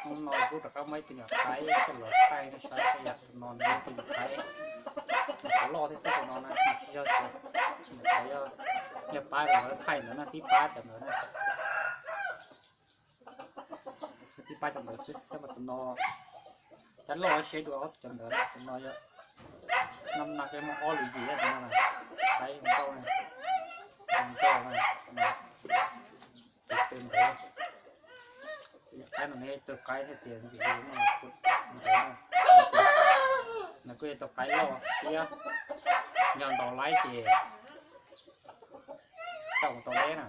Hnub no kuv rov qab muaj ib tug nyuam qaib coj los thaij nej saib, yam tus no nws yog tus nyuam qaib, nyuam qhuav loj thiab xwb tus no na, tsis yog tias nyuam qhuav yog, yog pab lawv thaij ntawd na, tib pab cov ntawd na. Tib pab cov ntawd xwb, tab mas tus no cov loj siab dua cov ntawd na, tus no yog, no na, muaj ob lus yim tus no na, qaib zoo nkauj na, zoo nkauj na, tus ntawd. Qaib no nws yog tus qaib hais tias ntxim li ntawd, nws kuj yog tus qaib loj siab, yog ntaus laib ces tau tau deb na.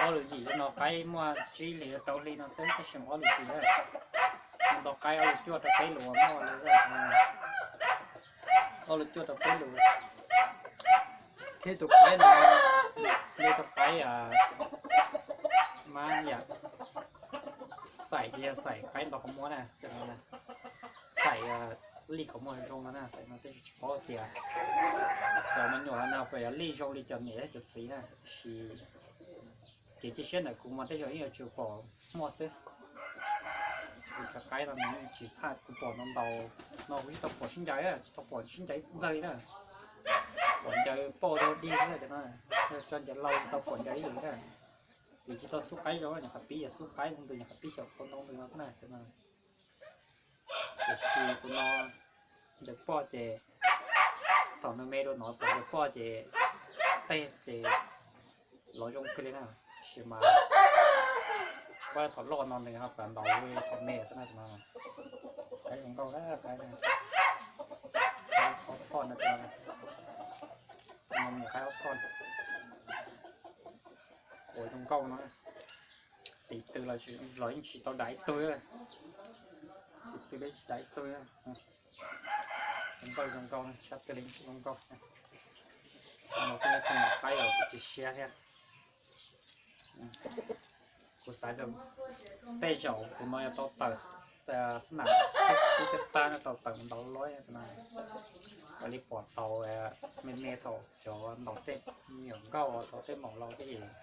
Ob lus yim no qaib muaj tsib hlis rau hli no xwb, tab sis mas ob lus yim na, ntaus qaib ob lus cuaj rau peb lus muaj li, ob lus cuaj rau peb lus. Thiab tus qaib no, li tus qaib mas yam xaim ces yog xaim qaib ntaus qhov muag na, xaim lij qhov muag zoo no na, xaim no tab sis tsis paub tias cov me nyuam no puas yog lij zoo li cov niam thiab cov txiv na, tab sis kev cia siab ntawm kuv mas tej zaum yeej yuav tsum pom muaj xwb. Kuv cov qaib no nws yeej tsis phaj, kuv pom no ntaus no kuv tsis tau pom sib ncaws, tsis tau pom sib ncaws ib nplawg li na. Pom ncaws pauj rau dig xwb cov no, tso ncaws laus tsis tau pom ncaws ib yam li na. Vim tsis tau xub qaib zoo, nyuam qhuav pib yog xub qaib ntoo ntws, nyuam qhuav pib xyaum qau ntoo ntws no xwb na cov no. Tiam sis tus no ncaws poj ces thaum nws me dua no pom ncaws poj ces tej ces los zoo kawg li na. Tab sis mas tsis paub thaum loj no nws ho kam ntaus li thaum me xwb na tus no. Qaib zoo nkauj na, qaib ob phoj no, tus no, tus no qaib ob phoj. Ua zoo nkauj no. Tiv tw los yeej tsis tau dam ib tug, tiv tw los yeej tsis dam ib tug. Zoo nkauj zoo nkauj, sab twg li zoo nkauj. Tus no kuj yog tus nyuam qaib uas kuv cia siab thiab. Kuv xav tias tej zaum tus no yog tau tawm xab nam xib caj tag no tau tawm ntau lawm tus no. Ua li pom tau me me thaum cov ntaus tej me nyuam nkauj tau tej maum laus thiab es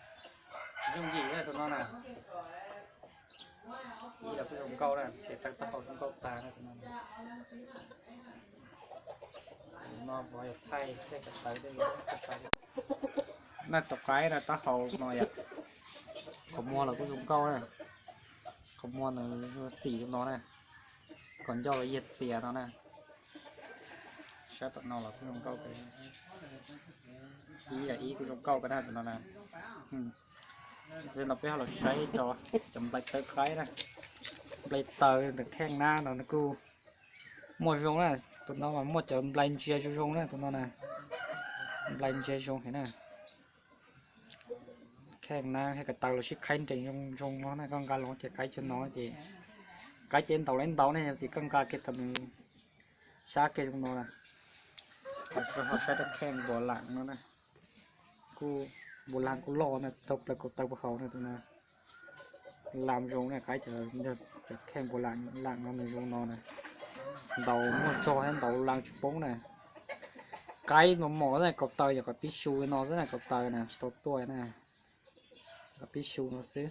tsis yooj yim tus no na. Ib los kuj zoo nkauj na, tes taw taub hau zoo nkauj tag na tus no. No puas yog thaij tej ko taw tej ko saib. Na tus qaib na taub hau no yom, qhov muag los kuj zoo nkauj na. Qhov muag nws xim zoo no na, kom ncauj los yig txias no na. Saib tom no los kuj zoo nkauj, ib yam ib kuj zoo nkauj kawg na tus no na. Ces no peb ho los saib rau cov nplai taw qaib na. Nplai taw ntawm kheej nab no nws kuj muaj zoo na, tus no mas muaj cov nplai ntsia zoo zoo na tus no na. Nplai ntsia zoo heev na. Kheej nab thiab ko taw los sib khaib nrees zoo zoo no na, koj nqa los ces qaib cov no ces, qaib ces ntaus los ib ntaus ne, yog tias koj nqa kiag tau nws sab kiag zoo no na. Ho saib rau kheej npua lam no na, kuj npua lam kuj loj na, dhau plaws ko taw puag hauv na tus no. Lam zoo na, qaib cov, cov kheej npua lam no nws zoo no na. Ntaus muaj zog thiab ntaus lam tsis poob na. Qaib mos mos na, ko taw yog kom pib su no xwb na, ko taw na tsis tau tuaj na. Kom pib su no xwb.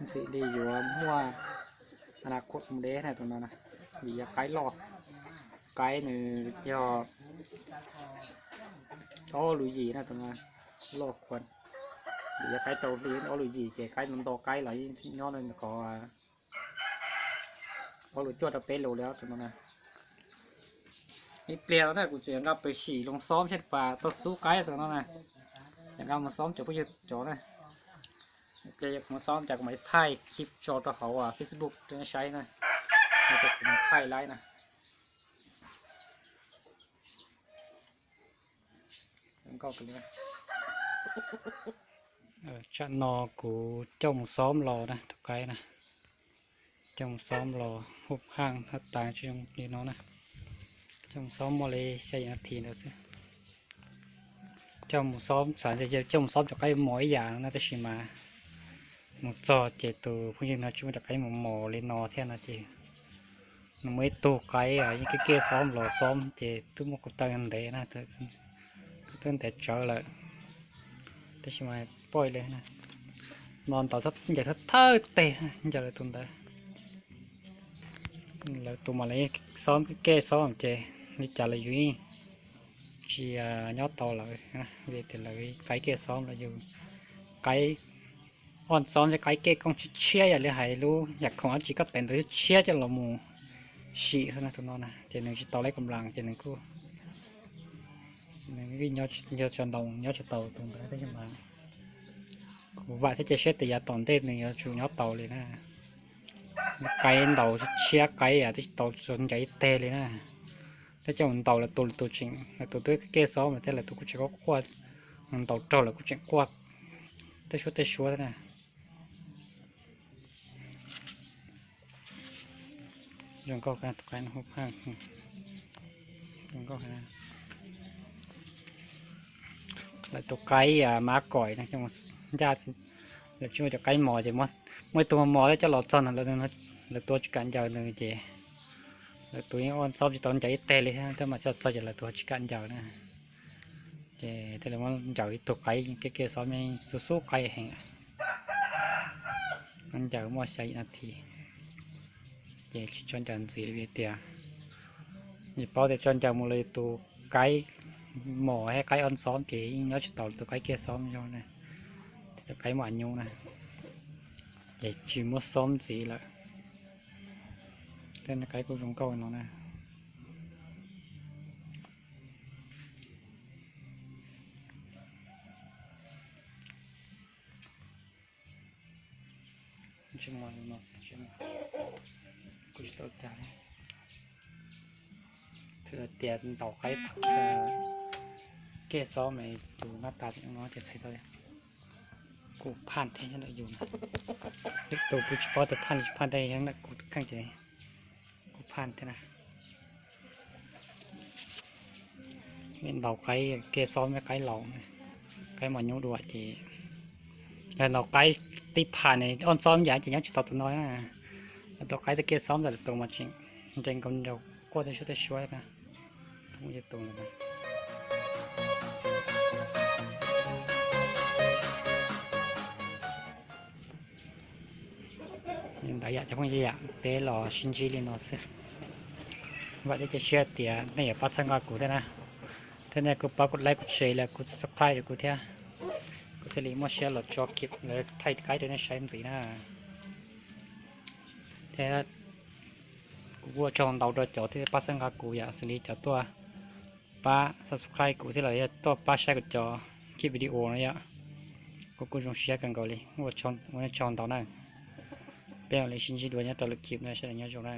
Ntxim li yuav muaj a na khuam mus deb na tus no na, vim yog qaib loj. Qaib nws yog ob lus yim na tus no, loj khuam. Vim yog qaib rau hli, ob lus yim ces qaib no nto qaib los nyob qhov ob lus cuaj rau peb lus li tus no na. Ib pliag no na kuv tseem yuav nqa pes sim loo xoob seb puas tau xub qaib tus no na. Yuav nqa mus xoob cov phooj ywg cov na. Ib pliag kuv mus xoob ces kuv mam li thaij clip tso rau hauv Facebook rau nej saib na. Kuv mus thaij laib na. Tsam no kuv coj mus xoob los na tus qaib na. Coj mus xoob los hub haaj haj tas tsis zoo li no na. Coj mus xoob muaj li xya yim nas this ntawd xwb. Coj mus xoob, xav tias coj mus xoob cov qaib mos ib yam no na, tab sis mas mus txog ces tus phooj ywg no tsis muaj cov qaib mos mos li no thiab no ces nws muaj ib tug qaib yeej kiag kiag xoob los xoob ces twb muaj ko taw ntev na, twb ntev tsawv lawm. Tab sis mas poj ib li na, No ntaus ncaws thawj thawj teg, ncaws lawv tus ntawd. Lawv tus mas lawv xob kej xob ces li cas los yus yeej tsis nyob tau lawv, vim tias lawv qaib kej xob los yus qaib, oj xob thiab qaib kej kooj tshiab tshiab yam li hais lub yam khoom dab tsi koj tev ntawd tshiab coj los mus sim xwb na. Tus no na ces nws tsis tau leb kom nplas ces nws kuj, nws vij nyob tsis tau tus ntawd tab sis mas kuv vam thiab cia siab tias yav tom ntej nws yuav tsum nyob tau li na. Qaib ntaus tshiab qaib twb tsis tau ncaws ib teg li na. Thiab coj mus ntaus lawv tus, lawv tus tseem, lawv tus twb kej xob mas thiab lawv tus kuj tseem quaj quaj, ntaus raug lawv kuj tseem quaj tej suab tej suab thiab na. Zoo nkauj tus qaib no, zoo nkauj. Lawv tus qaib mab koim ncaj, lawv tsis muaj cov qaib mos ces muaj ib tug mos thiab coj los txog no lawv tus tsis kam ncaws nws ces lawv tus yeej oj xob tsis tau ncaws ib teg li thiab mas coj txog ces lawv tus tsis kam ncaws na. Ces thiaj li muab ncaws ib tug qaib kej kej xob me xub xub qaib heev. Ncaws muaj xya yim nas this ces tsis tso ncaws ntxiv li vim tias yus paub tias tso ncaws mus los yus tus qaib mos thiab qaib oj xob ces yeej nyob tsis tau lawv tus qaib kej xob zoo na, thiab tus qaib mos nyuj na, ces tsis muab xob ntxiv lawm. Tej qaib kuj zoo nkauj no na. Kuj tsis tau cas li. Thwm tias ntaus qaib kej xob mas tus nab tas no ces txhais tau kuj phaj thiab nyob ntawm yus na. Tus kuj tsis paub tias phaj li tsis phaj tej nyob ntawm kuv kheej ces kuj phaj thiab na. Vim ntaus qaib kej xob me qaib laus, qaib mos nyuj dua ces yog ntaus qaib tib phaj ne oj xob yam ces nyob tsis tau tus no. Yog ntaus qaib tej kej xob ntawm lawv tus mas tseem nres nkaus nraug quaj tej suab tej suab na. Li ntawd yom cov phooj ywg, peb los sib ntsib li no xwb. Vam thiab cia siab tias nej yuav pab txhawb nqa kuv thiab na, thiab nej kuj pab kuv like, kuv share, los kuv subscribe rau kuv thiab, kuv thiaj li muaj siab los tso clip lawv thaij qaib rau nej saib ntxiv na. Thiab kuv ua tsaug ntau rau cov thiab pab txhawb nqa kuv yom, xws li cov tuaj pab subscribe kuv thiab los yog tuaj pab saib kuv cov clip video no yom. Kuv kuj zoo siab kawg nkaus li, ua tsaug ntau na. Peb mam li sib ntsib dua nyob rau lwm clip na, sawv daws nyob zoo na.